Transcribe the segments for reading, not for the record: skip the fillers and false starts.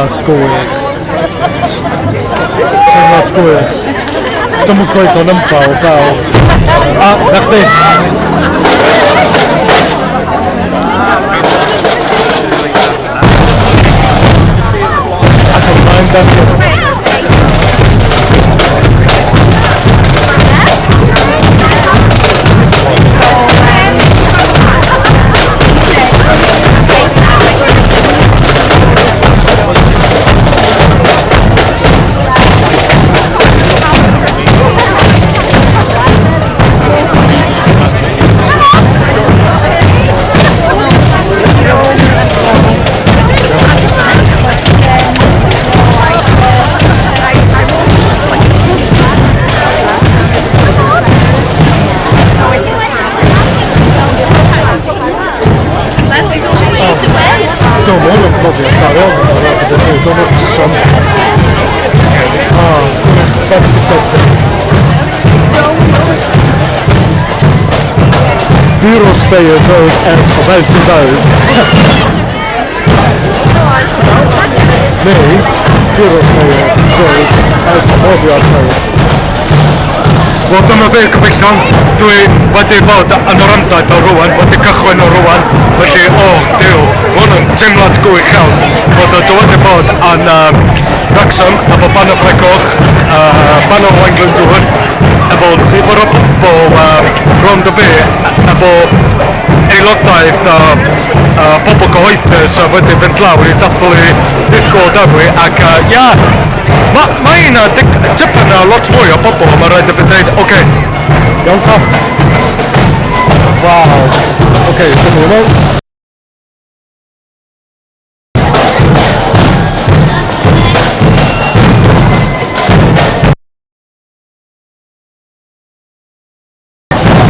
Teimlad gwych. Teimlad gwych. Dwi'm yn cweith o'n ymbaw fel. A, na chdi. Ac ymlaen da ni. Do, mae hwn yn brofiad da iawn yn dod gyda nhw, dwi'n wrthson. O, gwych, bendigedig. Bureau oedd ers o fel sy'n dweud. Neu, Bureau Speyers oedd ers profiad nhw. Wel, dyma fe, gyfeillion. Dwi wedi bod yn yr ymdaith o rwan, wedi cychwyn o rwan. Felly, o, oh, Duw, mae hwn yn teimlad gwych iawn. Bod dwi wedi bod yn Wrexham efo Banner Fry Coch, Banner Owain Glyndŵr, efo nifer o bobl rownd y fe, efo aelodaeth pobl cyhoeddus a wedi fynd lawr i dathlu Dydd Gŵyl Dewi ac ia, mae ma yna tipyn a lot mwy o bobl, mae rhaid i fi dweud, oce, okay. Iawn ta. Waw. Oce, okay, so ni'n mewn.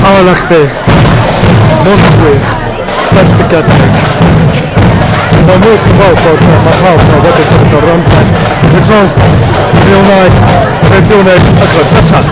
O, na chdi. Mwyn gwych. Bendigedig. Mae'n wych i weld bod mae pawb yma wedi bod o'r ymdaith. Dwi'n tro, mi wnai, be dwi'n wneud y tro nesaf.